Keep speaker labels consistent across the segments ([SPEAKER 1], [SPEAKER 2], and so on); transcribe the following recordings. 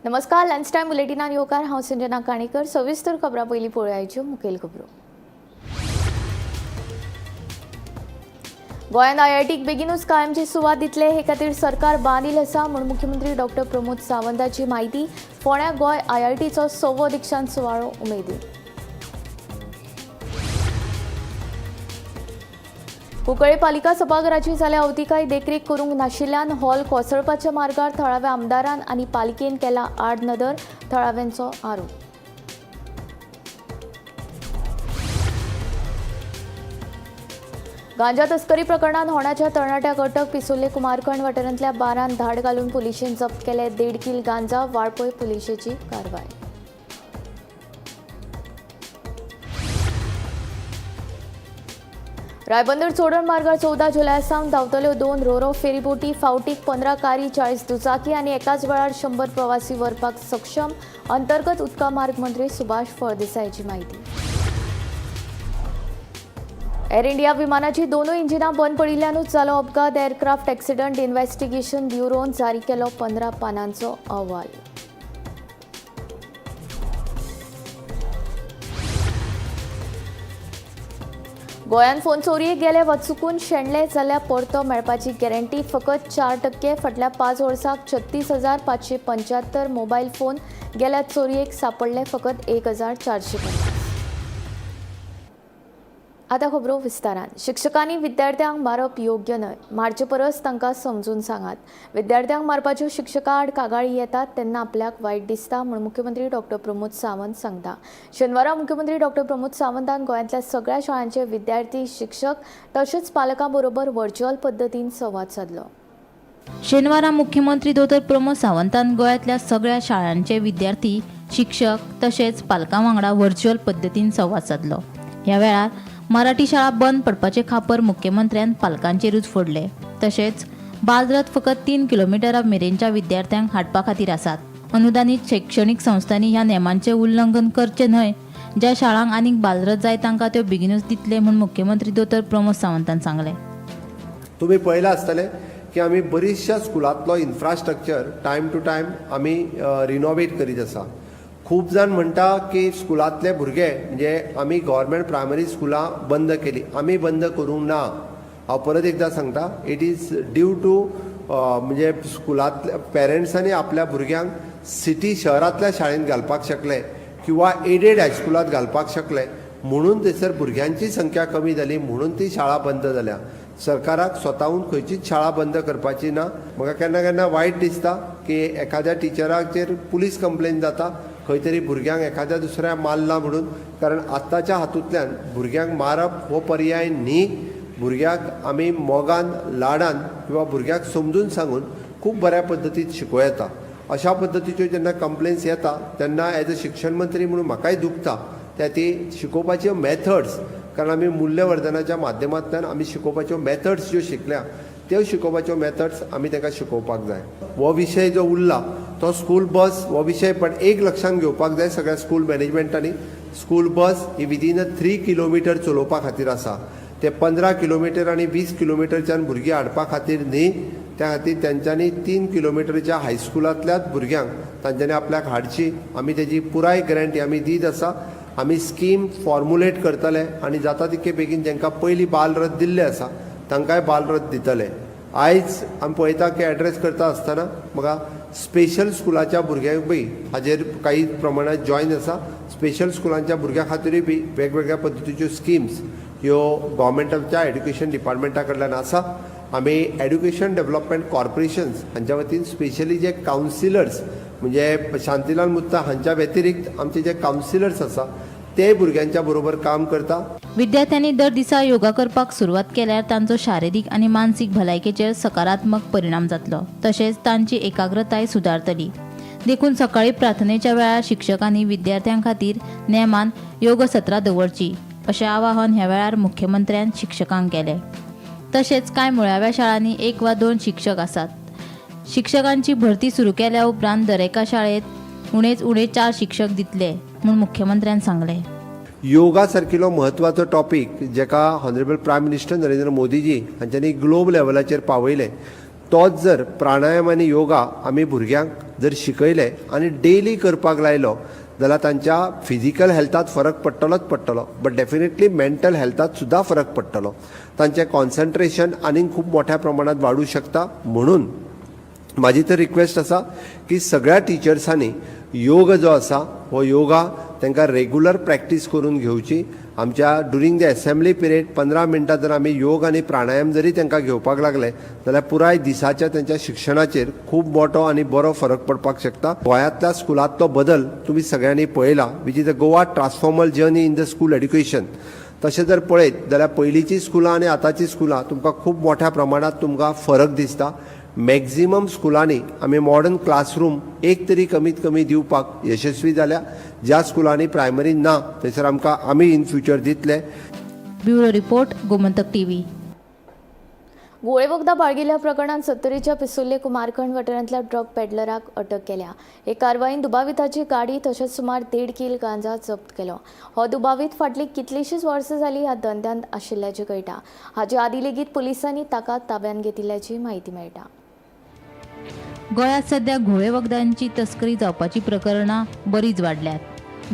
[SPEAKER 1] नमस्कार, lunch time बुलेटिनान येवकार. हांव संजना काणेकर. सविस्तर खबरां पयलीं पळोवयाच्यो मुखेल खबरो. गोंयांत आयआयटीक बेगीनूच कायमची सुवात दितले हे खातीर सरकार बांदील आसा म्हूण मुख्यमंत्री डॉक्टर प्रमोद सावंताची म्हायती. फोंड्या गोंय आयआयटीचो सवो दीक्षांत सुवाळो उमेदी. कुंकळे पालिका सभाघराची जाल्या अवतिकाय देखरेख करूंक नाशिल्ल्यान हॉल कोसळपाच्या मार्गार थळाव्या आमदारान आनी पालिकेन केला आडनदर, थळाव्यांचो आरोप. गांजा तस्करी प्रकरणात होण्याच्या तरणाट्याक अटक. पिसोल्ले कुमारखंड वाठारांतल्या बारान धाड घालून पुलिशेन जप्त केले 1.5 किल गांजा. वाळपय पुलिशेची कारवाय. रायबंदर चोडण मार्गार 14 जुलया सावन धांवतल्यो 2 रोरो फेरीबोटी. फावटीक 15 कारी, 40 दुचाकी आनी एकाच वेळार 100 प्रवासी व्हरपाक सक्षम. अंतर्गत उदका मार्ग मंत्री सुभाष फळदेसायाची म्हायती. एअर इंडिया विमानाची दोनूय इंजिनां बंद पडिल्ल्यानूच जालो अपघात. एअरक्राफ्ट एक्सिडंट इन्व्हेस्टिगेशन ब्युरोन जारी केलो 15 पानांचो अहवाल. गोंयांत फोन चोरयेक गेले वा चुकून शेणले जाल्यार परतो मेळपाची गॅरंटी फकत 4%. फाटल्या 5 वर्सांक 36,575 मोबायल फोन गेल्या चोरयेक, सापडले फकत 1,450. आतां खबरो विस्तारान. शिक्षकांनी विद्यार्थ्यांक मारप योग्य न्हय. मारचे परस तांकां समजून सांगात. विद्यार्थ्यांक मारपाच्यो शिक्षकां आड कागाळी येतात तेन्ना आपल्याक वायट दिसता म्हूण मुख्यमंत्री डॉक्टर प्रमोद सावंत सांगता. शेनवारा मुख्यमंत्री डॉक्टर प्रमोद सावंतान गोंयांतल्या सगळ्या शाळांचे विद्यार्थी, शिक्षक तशेंच पालकां बरोबर व्हर्च्युअल पद्दतीन संवाद सादलो.
[SPEAKER 2] शेनवारा मुख्यमंत्री दोतोर प्रमोद सावंतान गोंयांतल्या सगळ्या शाळांचे विद्यार्थी, शिक्षक तशेंच पालकां वांगडा व्हर्च्युअल पद्दतीन संवाद सादलो. ह्या वेळार मराठी शाळा बंद पडपाचें खापर मुख्यमंत्र्यान पालकांचेरूच फोडलें. तशेंच बालरथ फकत 3 किलोमिटरा मेरेनच्या विद्यार्थ्यांक हाडपा खातीर आसात. अनुदानीत शैक्षणीक संस्थांनी ह्या नेमांचें उल्लंघन करचें न्हय. ज्या शाळांक आनीक बालरथ जाय तांकां त्यो बेगिनूच दितले म्हूण मुख्यमंत्री दोतोर प्रमोद सावंतान सांगलें.
[SPEAKER 3] तुमी पळयलां आसतलें की आमी बरीचश्या स्कुलांतलो इन्फ्रास्ट्रक्चर टायम टू टायम आमी रिनोवेट करीत आसा. खूब जाण म्हणटा की स्कुलांतले भुरगे, म्हणजे आमी गव्हर्मेंट प्रायमरी स्कुलां बंद केली. आमी बंद करूंक ना. हांव परत एकदां सांगता, it is due to म्हणजे स्कुलांतल्या पेरंट्सांनी आपल्या भुरग्यांक सिटी शहरांतल्या शाळेंत घालपाक शकले किंवा एडेड हायस्कुलांत घालपाक शकले, म्हणून थंयसर भुरग्यांची संख्या कमी जाली, म्हणून ती शाळा बंद जाल्या. सरकाराक स्वताहून खंयचीच शाळा बंद करपाची ना. म्हाका केन्ना केन्ना वायट दिसता की एखाद्या टिचराचेर पुलीस कंप्लेन जाता, खंय तरी भुरग्यांक एखाद्या दुसऱ्या मारला म्हणून. कारण आतांच्या हातूंतल्यान भुरग्यांक मारप हो पर्याय न्ही. भुरग्याक आमी मोगान, लाडान किंवा भुरग्याक समजून सांगून खूब बऱ्या पद्दतीन शिकोवं येता. अशा पद्दतीच्यो जेन्ना कंप्लेन्स येता तेन्ना एज अ शिक्षण मंत्री म्हणून म्हाकाय दुखता. त्या ती शिकोवपाच्यो मॅथड्स, कारण आमी मूल्यवर्धनाच्या माध्यमांतल्यान आमी शिकोवपाच्यो मॅथड्स ज्यो शिकल्या त्यो शिकोवपाच्यो मॅथड्स आमी तांकां शिकोवपाक जाय. हो विशय जो उरला तो स्कूल बस हो विशय, पण एक लक्षांत घेवपाक जाय सगळ्या स्कूल मॅनेजमेंटांनी, स्कूल बस ही विदीन अ 3 किलोमिटर चलोवपा खातीर आसा. ते 15 किलोमिटर आनी 20 किलोमिटरच्यान भुरगीं हाडपा खातीर न्ही. त्या खातीर तेंच्यांनी 3 किलोमिटरच्या हायस्कुलांतल्याच भुरग्यांक तांच्यांनी आपल्याक हाडची. आमी तेजी पुराय गॅरंटी आमी दीत आसा. आमी स्कीम फॉर्मुलेट करतले आनी जाता तितके बेगीन जांकां पयलीं बालरथ दिल्ले आसा तांकांय बालरथ दितले. आयज आमी पळयता की एड्रेस करता आसतना म्हाका स्पेशल स्कुलाच्या भुरग्यांक बी हाजेर काही प्रमाणात जॉयन आसा. स्पेशल स्कुलांच्या भुरग्यां खातीरूय बी वेगवेगळ्या पद्दतीच्यो स्किम्स ह्यो गव्हर्मेंटाच्या एड्युकेशन डिपार्टमेंटा कडल्यान आसा. आमी एड्युकेशन डेव्हलपमेंट कॉर्पोरेशन्स हांच्या वतीन स्पेशली जे कावन्सिलर्स, म्हणजे शांतीलाल मुत्ता हांच्या व्यतिरिक्त आमचे जे कावन्सिलर्स आसा ते भुरग्यांच्या बरोबर काम करता.
[SPEAKER 2] विद्यार्थ्यांनी दर दिसा योगा करपाक सुरवात केल्यार तांचो शारिरीक आनी मानसीक भलायकेचेर सकारात्मक परिणाम जातलो, तशेंच तांची एकाग्रताय सुदारतली. देखून सकाळी प्रार्थनेच्या वेळार शिक्षकांनी विद्यार्थ्यां खातीर नेमान योग सत्रां दवरची अशें आवाहन ह्या वेळार मुख्यमंत्र्यान शिक्षकांक केलें. तशेंच कांय मुळाव्या शाळांनी 1 वा 2 शिक्षक आसात. शिक्षकांची भरती सुरू केल्या उपरांत दरेका शाळेत उणेच उणे 4 शिक्षक दितले म्हूण मुख्यमंत्र्यान सांगलें.
[SPEAKER 3] योगा सारकिलो म्हत्वाचो टॉपीक जेका honourable prime minister Narendra Modiji हांच्यांनी ग्लोब लेवलाचेर पावयलें, तोच जर प्राणायाम आनी योगा आमी भुरग्यांक जर शिकयले आनी डेली करपाक लायलो जाल्यार तांच्या फिजिकल हेल्थात फरक पडटलोच पडटलो, बट डेफिनेटली मेंटल हेल्थात सुद्दां फरक पडटलो. तांचें कॉन्सन्ट्रेशन आनीक खूब मोठ्या प्रमाणात वाडूं शकता. म्हणून म्हाजी तर रिक्वेस्ट आसा की सगळ्या टिचर्सांनी योग जो आसा हो योगा तांकां रेगुलर प्रॅक्टीस करून घेवची. आमच्या ड्युरींग the assembly period 15 मिनटां जर आमी योग आनी प्राणायाम जरी तांकां घेवपाक लागले जाल्यार पुराय दिसाच्या तांच्या शिक्षणाचेर खूब मोठो आनी बरो फरक पडपाक शकता. गोंयांतल्या स्कुलांतलो बदल तुमी सगळ्यांनी पळयला, which is a Goa transformal journey in the school education. तशें जर पळयत जाल्यार पयलींचीं स्कुलां आनी आतांचीं स्कुलां तुमकां खूब मोठ्या प्रमाणांत तुमकां फरक दिसता. मॅक्झिमम स्कुलांनी आमी मॉडर्न क्लासरूम एक तरी कमीत कमी दिवपाक यशस्वी जाल्या. ज्या स्कुलांनी प्रायमरी ना थंयसर आमकां आमी इन फ्युचर दितले.
[SPEAKER 2] Bureau report, Gomantak TV.
[SPEAKER 1] गोळे वखदां बाळगिल्ल्या प्रकरणांत सत्तरीच्या पिसुर्ले कुमारखंड वाठारांतल्या ड्रग पेडलराक अटक केल्या. हे कारवायेन दुबाविताची गाडी तशेंच सुमार 1.5 कील गांजा जप्त केलो. हो दुबावीत फाटलीं कितलींशींच वर्सां जालीं ह्या धंद्यांत आशिल्ल्याचें कळटा. हाचे आदीं लेगीत पुलिसांनी ताका ताब्यांत घेतिल्ल्याची म्हायती मेळटा.
[SPEAKER 2] गोंयांत सध्या घुंवळे वखदांची तस्करी जावपाची प्रकरणां बरीच वाडल्यात.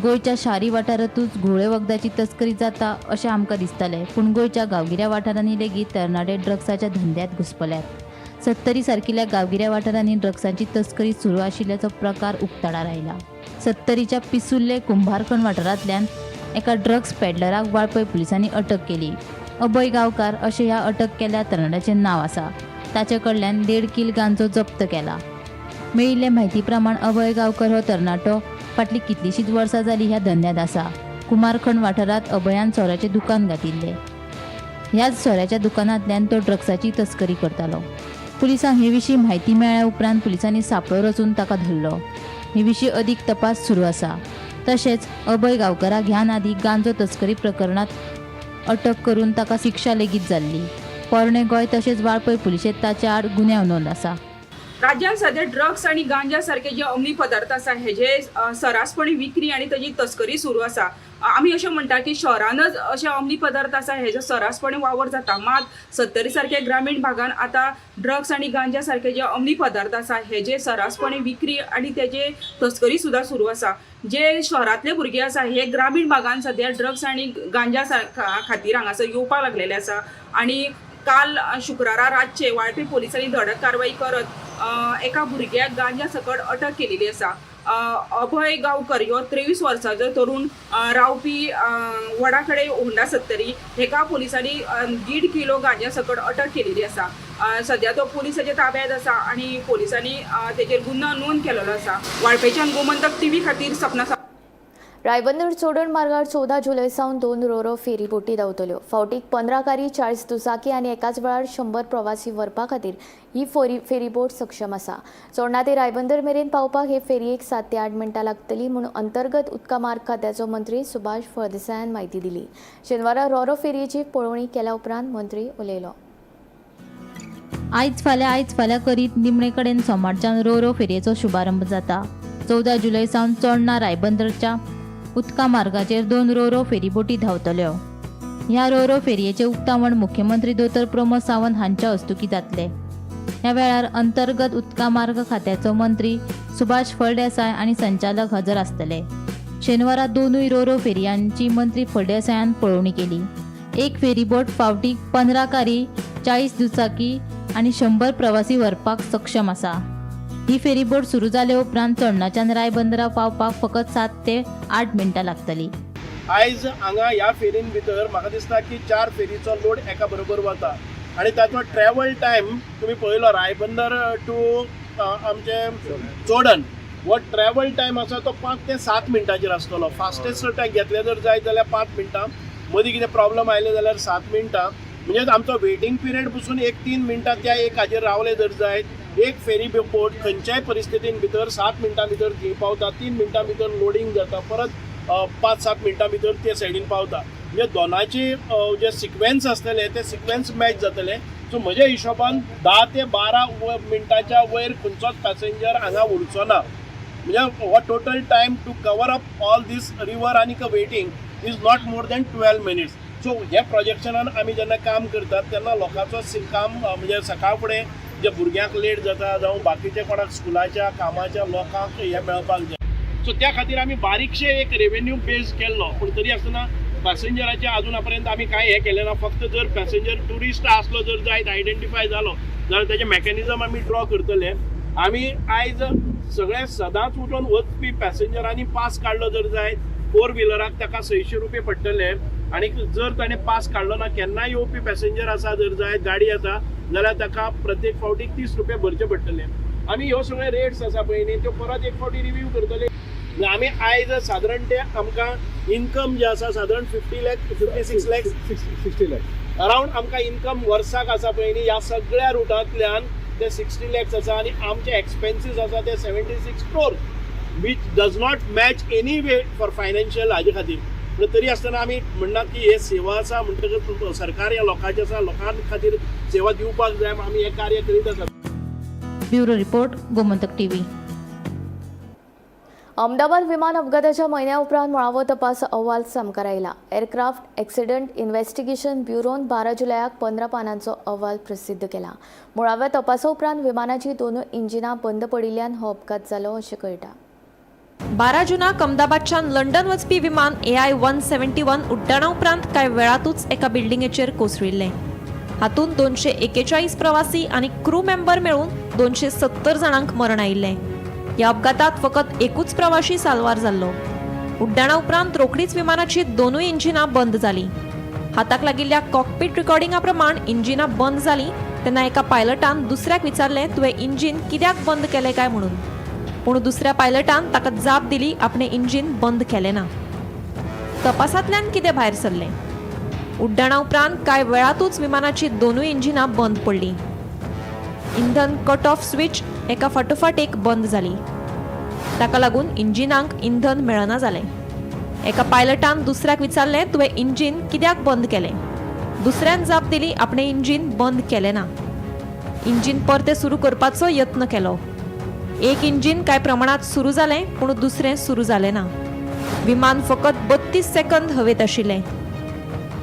[SPEAKER 2] गोंयच्या शारी वाठारांतूच घुंवळे वखदाची तस्करी जाता अशें आमकां दिसतालें, पूण गोंयच्या गांवगिऱ्या वाठारांनी लेगीत तरणाटे ड्रग्साच्या धंद्यांत घुस्पल्यात. सत्तरी सारकिल्ल्या गांवगिऱ्या वाठारांनी ड्रग्सांची तस्करी सुरू आशिल्ल्याचो प्रकार उक्ताडार आयला. सत्तरीच्या पिसुर्ले कुंभारखण वाठारांतल्यान एका ड्रग्स पेडलराक वाळपय पुलिसांनी अटक केली. अभय गांवकार अशें ह्या अटक केल्ल्या तरणाट्याचें नांव आसा. ताचे कडल्यान 1.5 कील गांजो जप्त केला. मेळिल्ले म्हायती प्रमाण अभय गांवकर हो तरणाटो फाटलीं कितलींशींच वर्सां जालीं ह्या धंद्यांत आसा. कुमारखण वाठारांत अभयान सोऱ्याचें दुकान घातिल्लें. ह्याच सोऱ्याच्या दुकानांतल्यान तो ड्रग्साची तस्करी करतालो. पुलिसांक हे विशीं म्हायती मेळ्ळ्या उपरांत पुलिसांनी सांपळो रचून ताका धरलो. हे विशीं अदीक तपास सुरू आसा. तशेंच अभय गांवकराक ह्यान आदीं गांजो तस्करी प्रकरणांत अटक करून ताका शिक्षा लेगीत जाल्ली. पोरणें गोंय तशेंच वाळपय पुलिशेंत ताचे आड गुन्यांव नोंद आसा.
[SPEAKER 4] राज्यांत सध्या ड्रग्स आनी गांजा सारखे जे अंमली पदार्थ आसा हेजे सरासपणी विक्री आनी ताजी तस्करी सुरू आसा. आमी अशें म्हणटा की शहरानच अशे अंमली पदार्थ आसा हेजो सरासपणी वावर जाता, मात सत्तरी सारखे ग्रामीण भागान आतां ड्रग्स आनी गांजा सारखे जे अंमली पदार्थ आसा हेजे सरासपणी विक्री आनी तेजे तस्करी सुद्दां सुरू आसा. जे शहरांतले भुरगे आसा हे ग्रामीण भागान सद्या ड्रग्स आनी गांजा खातीर हांगासर येवपाक लागलेले आसा. आनी काल शुक्रारा रातचे वाळपी पोलिसांनी धडक कारवाई करत एका भुरग्याक गांजा सकट अटक केलेली आसा. अभय गांवकर ह्यो 23 वर्सांचो तरुण रावपी वडा कडेन होंडा सत्तरी हेका पोलिसांनी 1.5 किलो गांजा सकट अटक केलेली आसा. सद्या तो पोलिसाच्या ताब्यात आसा आनी पोलिसांनी तेजेर गुन्यांव नोंद केलेलो आसा. वाळपयच्यान गोमंतक टीव्ही खातीर सपना.
[SPEAKER 1] रायबंदर चोडण मार्गार 14 जुलय सावन 2 रोरो फेरी बोटी धांवतल्यो. फावटीक 15 कारी, 40 दुचाकी आनी एकाच वेळार 100 प्रवासी व्हरपा खातीर ही फेरीबोट सक्षम आसा. चोडणा ते रायबंदर मेरेन पावपाक हे फेरयेक 7 ते 8 मिनटां लागतली म्हूण अंतर्गत उदका मार्ग खात्याचो मंत्री सुभाष फळदेसायान म्हायती दिली. शेनवारा रोरो फेरयेची पळोवणी केल्या उपरांत मंत्री उलयलो.
[SPEAKER 2] आयज फाल्यां, आयज फाल्यां करीत निमणे कडेन सोमारच्यान रोरो फेरयेचो शुभारंभ जाता. 14 जुलय सावन चोडणा रायबंदरच्या उदका मार्गाचेर 2 रोरो फेरीबोटी धांवतल्यो. ह्या रोरो फेरयेचें उक्तावण मुख्यमंत्री दोतोर प्रमोद सावंत हांच्या हस्तुकीं जातलें. ह्या वेळार अंतर्गत उदका मार्ग खात्याचो मंत्री सुभाष फळदेसाय आनी संचालक हजर आसतले. शेनवारा दोनूय रोरो फेरयांची मंत्री फळदेसायान पळोवणी केली. एक फेरीबोट फावटीक 15 कारी, 40 दुचाकी आनी 100 प्रवासी व्हरपाक सक्षम आसा. ही फेरीबोट सुरू जाले उपरांत चोडणाच्यान रायबंदरा पावपाक फकत 7 ते 8 मिनटां लागतली.
[SPEAKER 5] आयज हांगा ह्या फेरीन भितर म्हाका दिसता की चार फेरीचो लोड एका बरोबर वता आनी ताचो ट्रॅवल टायम तुमी पळयलो, रायबंदर टू आमचे चोडण हो ट्रॅवल टायम आसा तो 5 ते 7 मिनटांचेर आसतलो. फास्टेस्ट टायम घेतले जर जायत जाल्यार 5 मिनटां, मदीं कितें प्रॉब्लम आयले जाल्यार 7 मिनटां, म्हणजे आमचो वेटींग पिरियड पसून एक 3 मिनटां त्या एक हाजेर रावले जर जायत, एक फेरी बोट खंयच्याय परिस्थितीन भितर 7 मिनटां भितर थंय पावता. 3 मिनटां भितर लोडींग जाता, परत 5-7 मिनटां भितर ते सायडीन पावता. म्हणजे दोनाची जे सिक्वेन्स आसतले ते सिक्वेन्स मॅच जातले. सो म्हज्या हिशोबान 10 ते 12 मिनटाच्या वयर खंयचोच पॅसेंजर हांगा उरचो ना. म्हणजे हो total time to cover up all this river आनी waiting is not more than 12 minutes. So हे प्रोजेक्शनान आमी जेन्ना काम करतात तेन्ना लोकांचो काम म्हणजे सकाळ फुडें जे भुरग्यांक लेट जाता जावं बाकीचे कोणाक स्कुलाच्या कामाच्या लोकांक हें मेळपाक जाय. सो त्या खातीर आमी बारीकशे एक रेवेन्यू बेज केल्लो, पूण तरी आसतना पॅसेंजराचे अजून पर्यंत आमी कांय हें केलें ना. फक्त जर पॅसेंजर ट्युरिस्ट आसलो जर जायत आयडेंटिफाय जालो जाल्यार तेजें मॅकॅनिजम आमी ड्रॉ करतले. आमी आयज सगळे सदांच उठून वचपी पॅसेंजरांनी पास काडलो जर जायत फोर व्हिलराक ताका 600 रुपये पडटले, आनी जर ताणें पास काडलो ना केन्नाय येवपी पॅसेंजर आसा जर जायत गाडी येता जाल्यार ताका प्रत्येक फावटी 30 रुपये भरचे पडटले. आमी ह्यो सगळे रेट्स आसा पळय न्ही त्यो परत एक फावटी रिव्यू करतले. आमी आयज सादारण ते आमकां इन्कम जे आसा सादारण 50 lakh 56 lakh
[SPEAKER 6] 60 lakh
[SPEAKER 5] around आमकां इन्कम वर्साक आसा पळय न्ही ह्या सगळ्या रुटांतल्यान ते 60 लॅक्स आसा, आनी आमचे एक्सपेन्सीस आसा ते 76 crore which does not match any way for financial हाजे खातीर. पूण तरी आसतना आमी म्हणनात की हे सेवा आसा म्हणटकच सरकार ह्या लोकांचें आसा, लोकां खातीर सेवा दिवपाक जाय, आमी हें कार्य करीत आसात.
[SPEAKER 2] Bureau report, Gomantak TV.
[SPEAKER 1] Ahmedabad विमान अपघाताच्या म्हयन्या उपरांत मुळावो तपास अहवाल सामकार आयला. एअरक्राफ्ट एक्सिडंट इन्व्हेस्टिगेशन ब्युरोन 12 जुलयाक 15 पानांचो अहवाल प्रसिद्ध केला. मुळाव्या तपासा उपरांत विमानाची दोनूय इंजिनां बंद पडिल्ल्यान हो अपघात जालो अशें कळटा.
[SPEAKER 7] 12 जूनाक अहमदाबादच्यान लंडन वचपी विमान AI 171 उड्डाणा उपरांत कांय वेळातूच एका बिल्डिंगेचेर कोसळिल्लें. हातूंत 241 प्रवासी आनी क्रू मेंबर मेळून 270 जाणांक मरण आयिल्लें. ह्या अपघातात फकत एकूच प्रवाशी साल्वार जाल्लो. उड्डाणा उपरांत रोखडीच विमानाची दोनूय इंजिनां बंद जालीं. हाताक लागिल्ल्या कॉकपीट रिकॉर्डिंगा प्रमाण इंजिनां बंद जालीं तेन्ना एका पायलटान दुसऱ्याक विचारलें, तुवें इंजीन कित्याक बंद केलें काय म्हणून. पूण दुसऱ्या पायलटान ताका जाप दिली, आपणें इंजीन बंद केलें ना. तपासांतल्यान कितें भायर सरलें? उड्डाणा उपरांत कांय वेळातूच विमानाची दोनूय इंजिनां बंद पडलीं. इंधन कट ऑफ स्विच एका फाटोफाट एक बंद जाली. ताका लागून इंजिनांक इंधन मेळना जालें. एका पायलटान दुसऱ्याक विचारलें, तुवें इंजीन कित्याक बंद केलें? दुसऱ्यान जाप दिली, आपणें इंजीन बंद केलें ना. इंजीन परतें सुरू करपाचो यत्न केलो. एक इंजीन कांय प्रमाणांत सुरू जालें, पूण दुसरें सुरू जालें ना. विमान फकत 32 सेकंद हवेत आशिल्लें.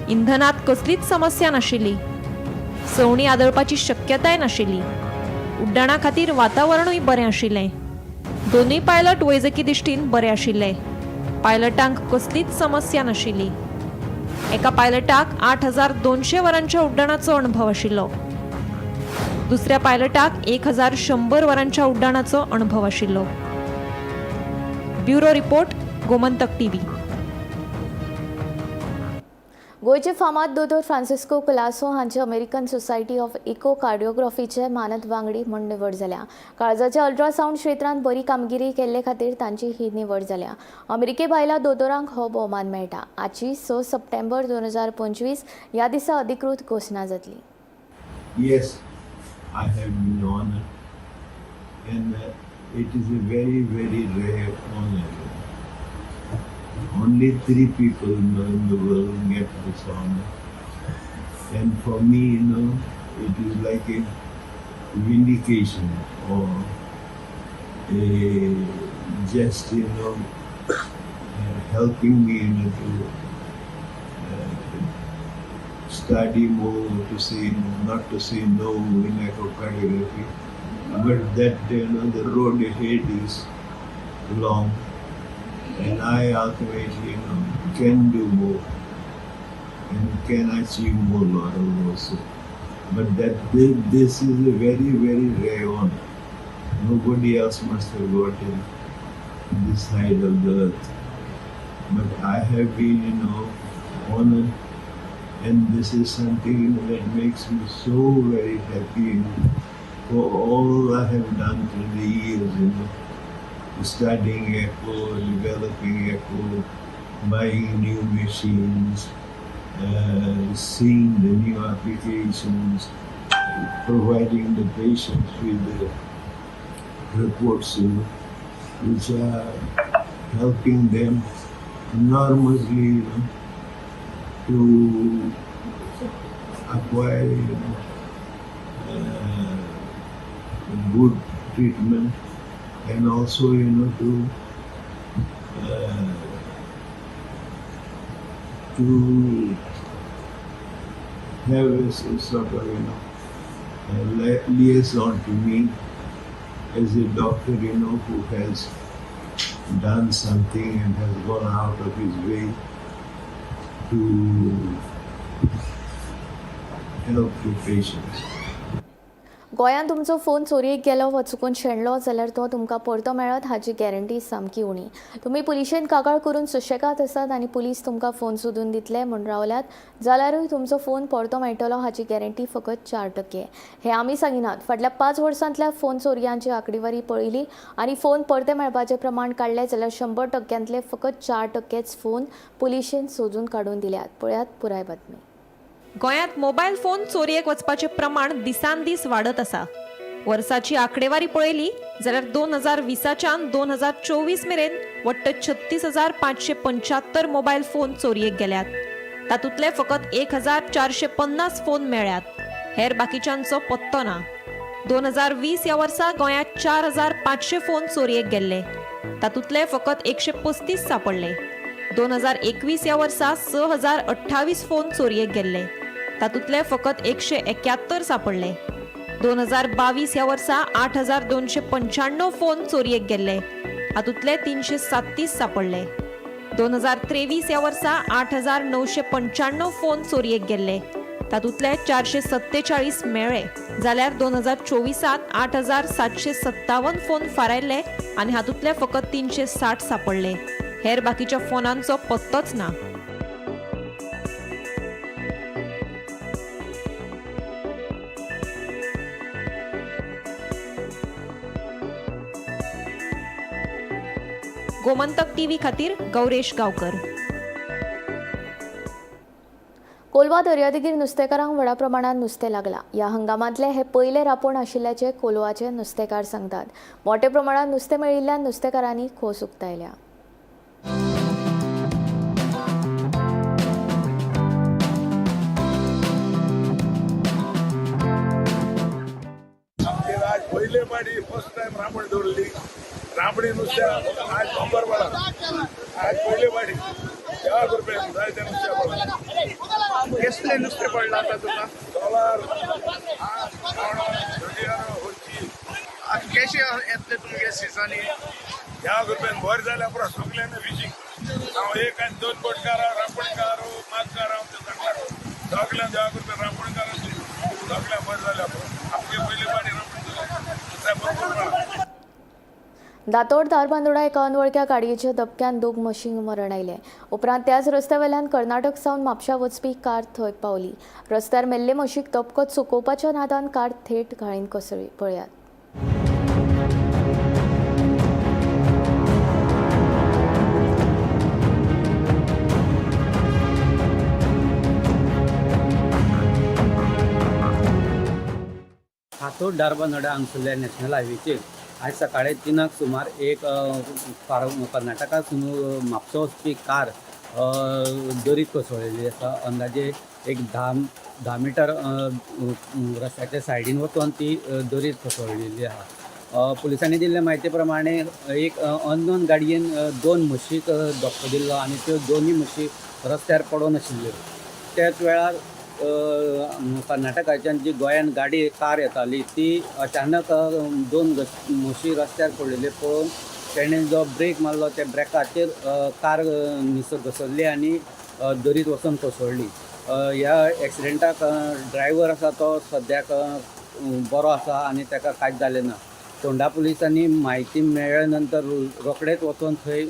[SPEAKER 7] इंधनांत कसलीच समस्या नाशिल्ली. सवणीं आदळपाची शक्यताय नाशिल्ली. उड्डाणा खातीर वातावरणूय बरें आशिल्लें. दोनूय पायलट वैजकी दृश्टीन बरे आशिल्ले. पायलटांक कसलीच समस्या नाशिल्ली. एका पायलटाक 8200 वरांच्या उड्डाणाचो अणभव आशिल्लो. दुसऱ्या पायलटाक 1100 वरांच्या उड्डाणाचो अणभव आशिल्लो. Bureau report, Gomantak TV.
[SPEAKER 1] गोंयचे फामाद दोतोर फ्रांसिस्को कुलासो हांचे अमेरिकन सोसायटी ऑफ इको कार्डिओग्राफीचे मानद वांगडी म्हूण निवड जाल्या. काळजाच्या अल्ट्रासावंड क्षेत्रांत बरी कामगिरी केल्ले खातीर तांची ही निवड जाल्या. अमेरिके भायल्या दोतोरांक हो भोवमान मेळटा. आजची 6 सप्टेंबर 2025 ह्या दिसा अधिकृत घोशणा जातली.
[SPEAKER 8] Yes, I have been honored, and it is a very, very rare honor. Only 3 people in the world get this honor, and for me, you know, it is like a vindication or a just, you know, helping me, you know, to study more, to say not to say no in echocardiography, but that, you know, the road ahead is long, and I ultimately, you know, can do more and can achieve more laurels also. But that this is a very, very rare honor. Nobody else must have gotten this side of the earth. But I have been, you know, honored, and this is something, you know, that makes me so very happy, you know, for all I have done through the years, you know, studying echo, developing echo, buying new machines, seeing the new applications, providing the patients with the reports, you know, which are helping them enormously, you know, to acquire, you know, good treatment, and also, you know, to have a sort of, you know, liaison to me as a doctor, who has done something and has gone out of his way to help the patients.
[SPEAKER 1] गोंयांत तुमचो phone चोरयेक गेलो वा चुकून शेणलो जाल्यार तो तुमकां परतो मेळत हाची गॅरंटी सामकी उणी. तुमी पुलिशेन कागाळ करून सुशेगाद आसात आनी पुलीस तुमकां फोन सोदून दितले म्हूण रावल्यात जाल्यारूय तुमचो फोन परतो मेळटलो हाची गॅरंटी फकत 4%. हें आमी सांगिनात. फाटल्या 5 वर्सांतल्या फोन चोरयांची आंकडेवारी पळयली आनी फोन परते मेळपाचें प्रमाण काडलें जाल्यार 100% फकत 4% फोन पुलिशेन सोदून काडून दिल्यात. पळयात पुराय बातमी.
[SPEAKER 7] गोंयांत मोबायल फोन चोरयेक वचपाचें प्रमाण दिसान दीस वाडत आसा. वर्साची आंकडेवारी पळयली जाल्यार 2020च्यान 2024 मेरेन वट्ट 36,575 मोबायल फोन चोरयेक गेल्यात. तातूंतले फकत 1,450 फोन मेळ्ळ्यात, हेर बाकीच्यांचो पत्तो ना. 2020 ह्या वर्सा गोंयांत 4,500 फोन चोरयेक गेल्ले, तातूंतले फकत 135 सांपडले. 2021 ह्या वर्सा 6,028 फोन चोरयेक गेल्ले, तातूंतले फकत 171 सांपडले. 2022 ह्या वर्सा 8,295 फोन चोरयेक गेल्ले, हातूंतले 337 सांपडले. 2023 ह्या वर्सा 8,995 फोन चोरयेक गेल्ले, तातूंतले 447 मेळ्ळे. जाल्यार 2024 8,757 फोन फारायल्ले आनी हातूंतले फकत 360 सांपडले. हेर बाकीच्या फोनांचो पत्तोच ना. गोमंतक टीव्ही खातीर गौरेश गांवकर.
[SPEAKER 1] कोलवा दर्यादेगेर नुस्तेकारांक व्हडा प्रमाणात नुस्तें लागलां. ह्या हंगामांतलें हें पयलें रापोण आशिल्ल्याचें कोलवाचे नुस्तेकार सांगतात. मोठ्या प्रमाणात नुस्तें मेळिल्ल्यान नुस्तेकारांनी खोस उक्तायल्या.
[SPEAKER 6] आज पयले पाटी फर्स्ट टायम रांपण दवरली. रांपणी नुस्त्या आज बंबर पडला. आज पयले पाटी 10 रुपये जायते नुस्त्या पडला.
[SPEAKER 5] कसले नुस्तें पडला आतां तुका?
[SPEAKER 6] डॉलर, होची.
[SPEAKER 5] आज कशें येतले तुमगे सिजनी?
[SPEAKER 6] 10 रुपयान बरें जाल्यार पुरो सगल्यांनी फिशींग. हांव एक आनी दोन बोटकार, रांपणकार, मागकार, हांव ते सांगता सगल्यांक 10 रुपया रांपणकार सगळ्यांक बरें जाल्यार पुरो. आमगे पयले पाटी रांपण नुस्त्या बरोबर पडला.
[SPEAKER 1] दातोड धारबांदोडा एका अनवळख्या गाडयेच्या धपक्यान 2 म्हशींक मरण आयलें. उपरांत त्याच रस्त्या वेल्यान कर्नाटक सावन म्हापशा वचपी कार थंय पावली. रस्त्यार मेल्ले म्हशीक धपको चुकोवपाच्या नादान कार थेट घाळीन कोसळ्ळी. पळयात.
[SPEAKER 9] फातोड धारबांदोड्या हांगसरल्या नॅशनल हायवेचेर आज सकाळी 3 सुमार एक कर्नाटकासून म्हापसा वचपी कार दरीत कोसळिल्ली आसा. अंदाजे एक 10 मिटर रस्त्याच्या सायडीन वचून ती दरीत कोसळिल्ली आसा. पुलिसांनी दिल्ले म्हायती प्रमाणे एक अननोन गाडयेन 2 म्हशीक धपको दिल्लो आनी त्यो दोनूय म्हशी रस्त्यार पडून आशिल्ल्यो. त्याच वेळार कर्नाटकाच्यान जी गोंयान गाडी कार येताली ती अचानक 2 म्हशी रस्त्यार पडिल्ल्यो पळोवन तेणें जो ब्रेक मारलो त्या ब्रेकाचेर कार घसरली आनी दरीत वचून कोसळ्ळी. ह्या एक्सिडेंटाक ड्रायव्हर आसा तो सद्याक बरो आसा आनी ताका कांयच जालें ना. फोंडा पुलिसांनी म्हायती मेळ्ळे नंतर रोखडेच वचून थंय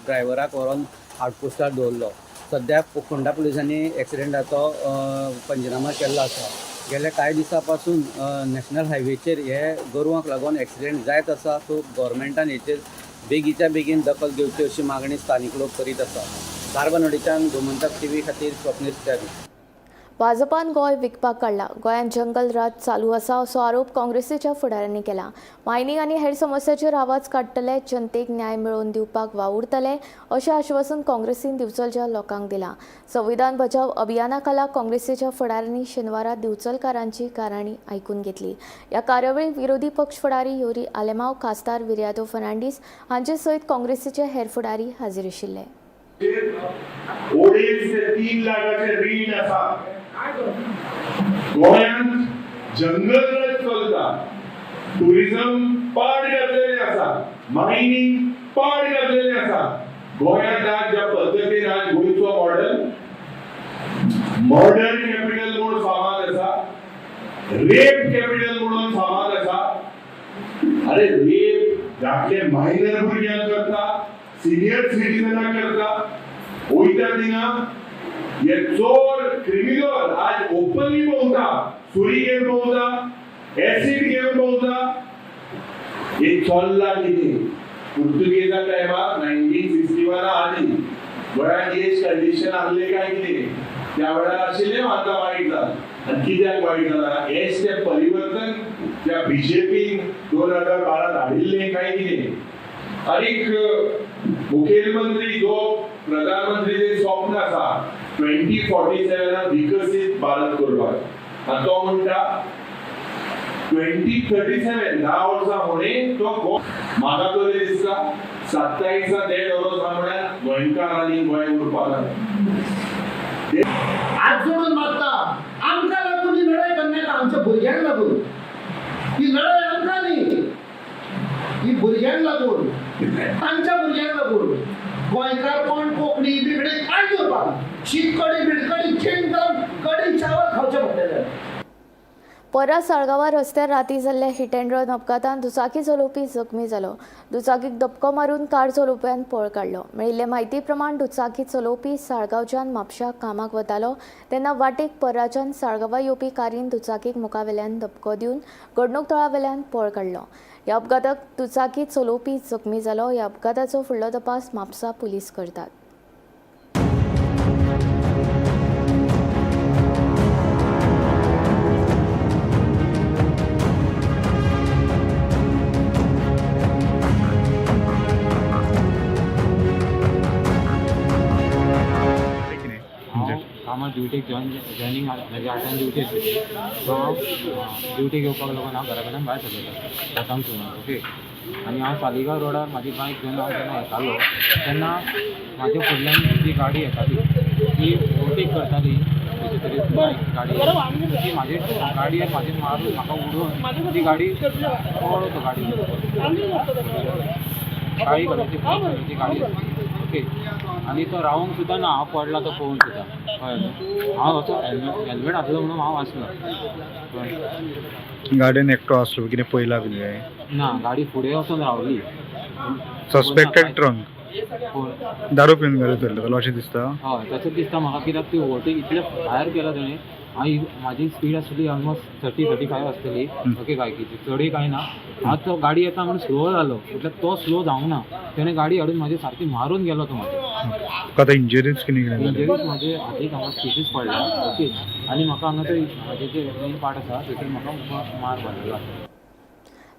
[SPEAKER 9] ड्रायव्हराक व्हरोन आउटपोस्टार दवरलो. सद्याक फोंडा पुलिसांनी एक्सिडेंटाचो पंचनामा केल्लो आसा. गेल्या कांय दिसां पासून नॅशनल हायवेचेर हे गोरवांक लागून एक्सिडेंट जायत आसा. सो गव्हर्मेंटान हेचेर बेगीच्या बेगीन दखल घेवची अशी मागणी स्थानीक लोक करीत आसा. धारबांदोडेच्यान गोमंतक टीव्ही खातीर स्वप्नील च्यारी.
[SPEAKER 1] भाजपान गोंय विकपाक काडला. गोंयांत जंगल राज चालू आसा असो आरोप काँग्रेसीच्या फुडाऱ्यांनी केला. मायनिंग आनी हेर समस्याचेर आवाज काडटले, जनतेक न्याय मेळोवन दिवपाक वावुरतले अशें आश्वासन काँग्रेसीन दिवचलच्या लोकांक दिलां. संविधान बचाव अभियाना खाला काँग्रेसीच्या फुडाऱ्यांनी शेनवारा दिवचलकारांची काराणी आयकून घेतली. ह्या कार्यावळीक विरोधी पक्ष फुडारी योरी आलेमाव, खासदार विर्यादो फर्नांडीस हांचे सयत काँग्रेसीचे हेर फुडारी हाजीर आशिल्ले.
[SPEAKER 10] 2.5 ते 3 लाखाचे रीण आसा. गोंयांत
[SPEAKER 6] जंगल राज चलता, टुरिझम पाड घातलेलें आसा, मायनींग पाड घातलेलें आसा. गोंयांत आज ज्या पद्दतीन आज गोंयचो मॉडल मर्डर कॅपिटल म्हूण फामाद आसा, रेप कॅपिटल म्हणून फामाद आसा. अरे रेप धाकले मायनर भुरग्यांक करता, सिनियर सिटीजनाक करता. वयता थिंगा हे चोर क्रिमिनल आज ओपनली भोंवता, सुरी घेवन भोंवता, एसीड घेवन भोंवता. हे चल्ला कितें? पुर्तुगेजा टायमार 1961 आदी गोंयांत एज कंडिशन आहले काय कितें त्या वेळार आशिल्लें. आतां वायट जालां आनी कित्याक वायट जालां हेच तें परिवर्तन त्या बीजेपीन 2012 हाडिल्लें काय कितें. आनीक मुखेलमंत्री जो प्रधानमंत्रीचें स्वप्न आसा 2047 विकसीत भारत करपाक, आनी तो म्हणटा 2037, 10 वर्सां फुडें तो. म्हाका तरी दिसता 27 देड वर्सां म्हळ्यार गोंयकार आनी गोंय उरपाक ना.
[SPEAKER 10] हात जोडून मागता, आमकां लागून ही लढाई करनाका, आमच्या भुरग्यांक लागून ही लढाई. आमकां न्ही, ही भुरग्यांक लागून, तांच्या भुरग्यांक लागून. गोंयकारपण, कोंकणी बिकणी कांय दिवपाक, शीत कडी बिडकडी चेंज जावन कडी चावल खावचें पडटलें.
[SPEAKER 1] पर्रा साळगांवा रस्त्यार राती जाल्ल्या हिट अँड रन अपघातान दुचाकी चलोवपी जखमी जालो. दुचाकीक धपको मारून कार चलोवप्यान पळ काडलो. मेळिल्ले म्हायती प्रमाण दुचाकी चलोवपी साळगांवच्यान म्हापशा कामाक वतालो तेन्ना वाटेक पर्राच्यान साळगांवा येवपी कारीन दुचाकीक मुखावेल्यान धपको दिवन घडणूक थळावेल्यान पळ काडलो. ह्या अपघाताक दुचाकी चलोवपी जखमी जालो. ह्या अपघाताचो फुडलो तपास म्हापसा पुलीस करतात.
[SPEAKER 11] हांव कामाक ड्युटेक जॉयनींग, म्हाजी 8 ड्युटी आशिल्ली. सो हांव ड्युटी घेवपाक लागून हांव घरा कडल्यान भायर सरलेलो 7 सुमार, ओके. आनी हांव सालिगांव रोडार म्हाजी बायक घेवन हांव जेन्ना येतालो तेन्ना म्हाज्या फुडल्यान जी गाडी येताली ती ओवरटेक करताली खंयची तरी बायक गाडी. ती म्हाजे गाडयेर म्हाजे मारून म्हाका उडोवन ती गाडी पळ्ळो. तो गाडी काळी कलरची, ब्लॅक कलरची गाडी आसली, ओके. आनी तो रावोंक सुद्दां ना. हांव पडला तो पळोवन सुद्दां, कळ्ळें न्हू. हांव असो हेल्मेट घातलो म्हणून हांव वाचलो, कळ्ळें.
[SPEAKER 12] गाडयेन एकटो आसलो, कितें पळयला कितें?
[SPEAKER 11] ना, गाडी फुडें वचून रावली.
[SPEAKER 12] Suspected drunk?
[SPEAKER 11] कोण?
[SPEAKER 12] दारू पिवन गाडी चलयतालो अशें दिसता.
[SPEAKER 11] हय, तशें दिसता म्हाका, कित्याक ती ओवरटेक इतले भायर केला तेणें. हांव म्हाजी स्पीड आसली ऑलमोस्ट 30-35 आसतली, ओके, बायकीची, चडय कांय ना. हांव तो गाडी येता म्हणून स्लो जालो, म्हटल्यार तो स्लो जावंक ना. तेणें गाडी हाडून म्हाजी सारकी मारून गेलो तो म्हाजे.
[SPEAKER 12] तुका आतां इंजरीज कितें कितें जालें?
[SPEAKER 11] इंजरीज म्हाजे हातीक हांगा स्टिचीस पडल्या, ओके. आनी म्हाका हांगा ते म्हाजे जे मेन पार्ट आसा थंयसर म्हाका मार मारलेलो आसा.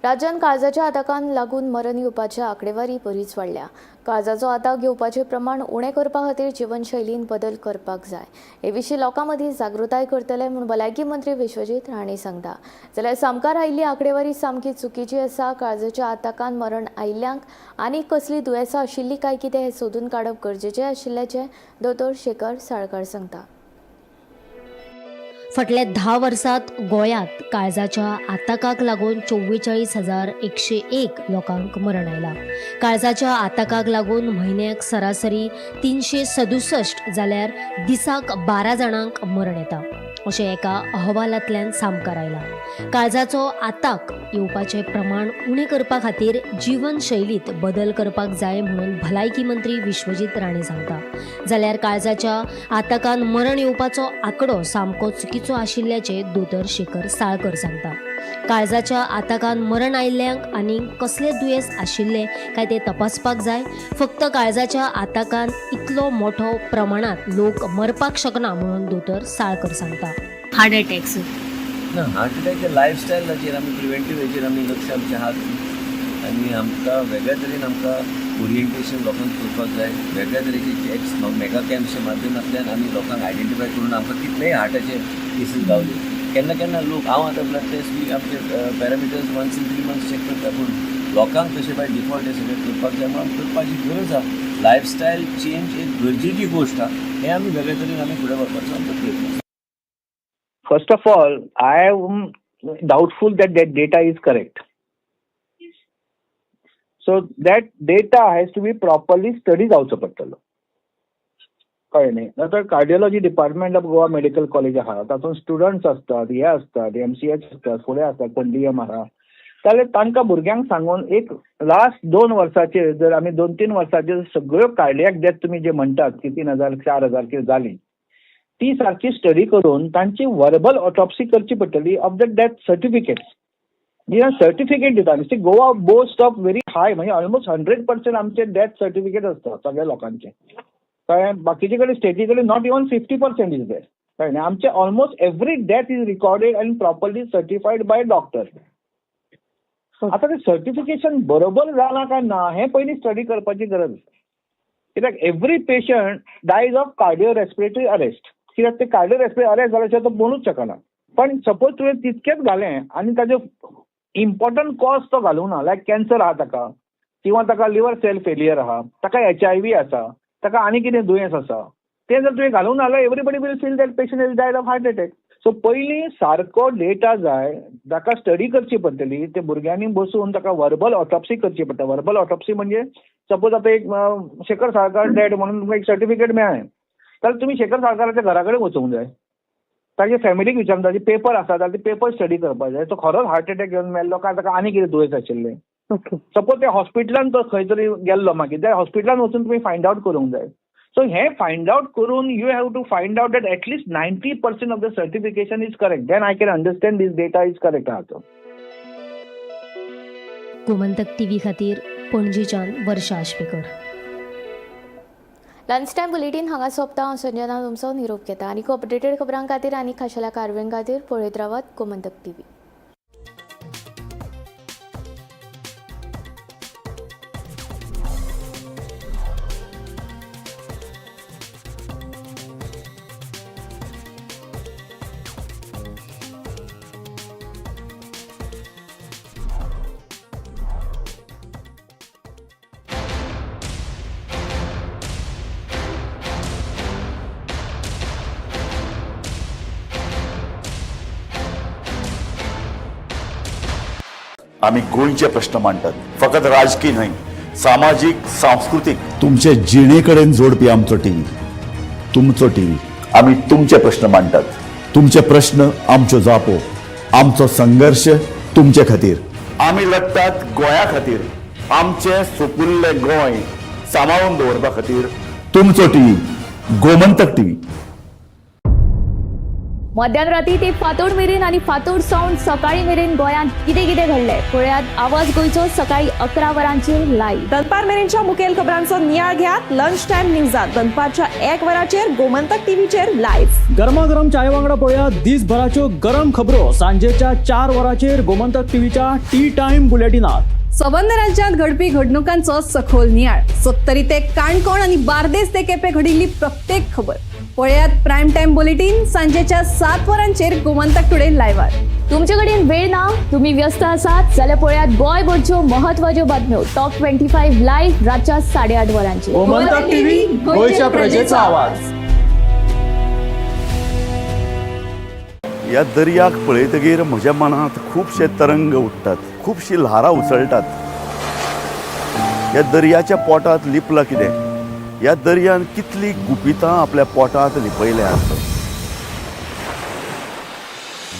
[SPEAKER 1] राज्यांत काळजाच्या आताकान लागून मरण येवपाच्या आंकडेवारी बरीच वाडल्या. काळजाचो आताक घेवपाचें प्रमाण उणें करपा खातीर जिवनशैलीन बदल करपाक जाय. हे विशीं लोकां मदीं जागृताय करतले म्हूण भलायकी मंत्री विश्वजीत राणे सांगता. जाल्यार सामकार आयिल्ली आंकडेवारी सामकी चुकीची आसा. काळजाच्या आताकान मरण आयिल्ल्यांक आनीक कसलीं दुयेंसां आशिल्लीं काय कितें हें सोदून काडप गरजेचें आशिल्ल्याचें दोतोर शेखर साळकार सांगता.
[SPEAKER 13] फाटल्या 10 वर्सात गोंयांत काळजाच्या आताकाक लागून 44,101 लोकांक मरण आयलां. काळजाच्या आताकाक लागून म्हयन्याक सरासरी 367 जाल्यार दिसाक 12 जाणांक मरण येता अशें एका अहवालांतल्यान सामकार आयलां. काळजाचो आताक येवपाचें प्रमाण उणें करपा खातीर जिवनशैलींत बदल करपाक जाय म्हणून भलायकी मंत्री विश्वजीत राणे सांगता. जाल्यार काळजाच्या आताकान मरण येवपाचो आंकडो सामको चुकीचो आशिल्ल्याचें दोतोर शेखर साळकर सांगता. काळजाच्या आताकान मरण आयिल्ल्यांक आनी कसलें दुयेंस आशिल्लें काय तें तपासपाक जाय. फक्त काळजाच्या आताकान इतलो मोठो प्रमाणांत लोक मरपाक शकना म्हणून दोतोर साळकर सांगता.
[SPEAKER 14] हार्ट अटॅक्स
[SPEAKER 8] ना, हार्ट अटॅकच्या लायफस्टायलाचेर आमी प्रिवेंटीव हेचेर आमी लक्ष आमचें आहात आनी आमकां वेगळ्या तरेन आमकां ओरिएंटेशन लोकांक करपाक जाय. वेगळ्या तरेचे चॅक्स, मेगा कॅम्पच्या माध्यमांतल्यान आमी लोकांक आयडेंटिफाय करून आमकां कितलेय हार्टाचे केसीस गावले. केन्ना केन्ना लोक, हांव आतां ब्लड टेस्ट बी आमचे parameters once in 3 months check करता, पूण लोकांक तशें बाय डिफॉल्ट हें सगळें करपाक जाय म्हणून करपाची गरज आसा. लायफस्टायल चेंज एक गरजेची गोश्ट आहा. हें आमी वेगळे तरेन आमी फुडें व्हरपाचो आमचो प्रयत्न आसा.
[SPEAKER 15] First of all, I am
[SPEAKER 14] doubtful that that data is correct. So that data has to be properly study जावचो पडटलो, कळ्ळें न्ही? आतां cardiology department of Goa medical college आहा, तातूंत स्टुडंट्स आसतात, हे आसतात, एमसीएच आसतात, फुडें आसतात, कोण डीएम आहा, जाल्यार तांकां भुरग्यांक सांगून एक लास्ट 2 वर्साचेर जर आमी 2-3 वर्साचेर सगळ्यो कार्डियक डेथ तुमी जे म्हणटात की 3,000 4,000 कितें जाली ती सारकी स्टडी करून तांची वर्बल ऑटोप्सी करची पडटली ऑफ the death certificates. जेन्ना सर्टिफिकेट दिता न्ही, Goa boast of very high, म्हणजे ऑलमोस्ट 100% आमचे डेथ सर्टिफिकेट आसता सगळ्या लोकांचे, कळ्ळें? बाकीचे कडेन स्टेटी कडेन not even 50% is there, कळ्ळें न्ही? आमचे almost every death is recorded and properly certified by doctor. आतां तें सर्टिफिकेशन बरोबर जालां काय ना हें पयलीं स्टडी करपाची गरज आसा, कित्याक every patient dies of cardio respiratory arrest, कित्याक ते कार्डियो रेस्पिरेटरी अरेस्ट जाल्या शिवाय तो बनूच शकना. पण सपोज तुवें तितकेंच घालें आनी ताजें इम्पॉर्टंट कॉज तो घालूंक ना, लायक कॅन्सर आहा ताका, किंवा ताका लिवर सेल फेलियर आहा, ताका HIV आसा, ताका आनी कितें दुयेंस आसा, तें जर तुवें घालूंक ना जाल्यार everybody will feel that patient is died of heart attack. So पयलीं सारको डेटा जाय, ताका स्टडी करची पडटली, ते भुरग्यांनी बसून ताका वर्बल ऑटोप्सी करची पडटा. वर्बल ऑटोप्सी म्हणजे सपोज आतां एक शेखर साळकार डेड म्हणून तुमकां एक सर्टिफिकेट मेळ्ळें जाल्यार तुमी शेखर साळकाराच्या घरा कडेन वचूंक जाय, ताजे फॅमिलीक विचारून ताजे पेपर आसा जाल्यार ते पेपर स्टडी करपाक जाय, तो खरोच हार्ट एटॅक येवन मेल्लो काय ताका आनी कितें दुयेंस आशिल्लें. सपोज ते हॉस्पिटलान तो खंय तरी गेल्लो, मागीर त्या हॉस्पिटलान वचून तुमी फायंड आवट करूंक जाय. सो हें फायंड आवट करून you have to find out that at least 90% of the certification is correct, then I can understand this data is correct आहा तो.
[SPEAKER 13] गोमंतक टीव्ही खातीर पणजेच्यान वर्षा आश्वेकर.
[SPEAKER 1] लंच टायम बुलेटीन हांगा सोंपता. हांव संजना तुमचो निरोप घेता आनी अपडेटेड खबरां खातीर आनी खाशेल्या कारवायां खातीर पळयत रावात गोमंतक टीव्ही.
[SPEAKER 15] आमी गोंयचे प्रश्न मांडटात, फकत राजकीय न्हय, सामाजीक, सांस्कृतीक, तुमचे जिणे कडेन जोडपी आमचो टीव्ही, तुमचो टीव्ही. आमी तुमचे प्रश्न मांडटात, तुमचे प्रश्न आमच्यो जापो, आमचो संघर्श तुमचे खातीर. आमी लढटात गोंया खातीर, आमचें सोपुल्लें गोंय सांबाळून दवरपा खातीर. तुमचो टीव्ही, गोमंतक टीव्ही.
[SPEAKER 1] मध्यान राती ते फातोड मेरेन आनी फातोड सावन सकाळी मेरेन गोंयांत कितें कितें घडलें पळयात आवाज गोंयचो सकाळी 11 वरांचेर लायव्ह.
[SPEAKER 7] दनपार मेरेनच्या मुखेल खबरांचो नियाळ घेयात लंच टायम न्यूजात दनपारच्या 1 वराचेर गोमंतक टीव्हीचेर लायव्ह.
[SPEAKER 16] गरमागरम चाय वांगडा पळयात दिसभराच्यो गरम खबरो सांजेच्या 4 वरांचेर गोमंतक टीव्हीच्या टी टायम बुलेटिनात.
[SPEAKER 17] सबंद राज्यांत घडपी घडणुकांचो सखोल नियाळ, सत्तरी ते काणकोण आनी बार्देस ते केपें घडिल्ली प्रत्येक खबर पळयात प्रायम टायम बुलेटीन सांजेच्या 7 वरांचेर गोमंतक टुडे लायव्हार.
[SPEAKER 1] तुमचे कडेन वेळ ना, तुम्ही व्यस्त आसात जाल्यार पळयात गोंयभरच्यो महत्वाच्यो बातम्यो टॉप 25 लायव्ह रातच्या 8:30 वरांचेर.
[SPEAKER 16] गोमंतक टीव्ही, गोंयच्या प्रजेचा आवाज.
[SPEAKER 15] ह्या दर्याक पळयतगीर म्हज्या मनांत खुबशे तरंग उठ्ठात, खुबशी ल्हारां उसळटात. ह्या दर्याच्या पोटांत लिपलां कितें? ह्या दर्यान कितली गुपितां आपल्या पोटांत लिपयल्यात.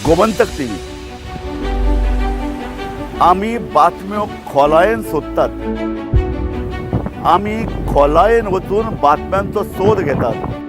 [SPEAKER 15] गोमंतक टीव्ही, आमी बातम्यो खोलायेन सोदतात, आमी खोलायेन वचून बातम्यांचो सोद घेतात.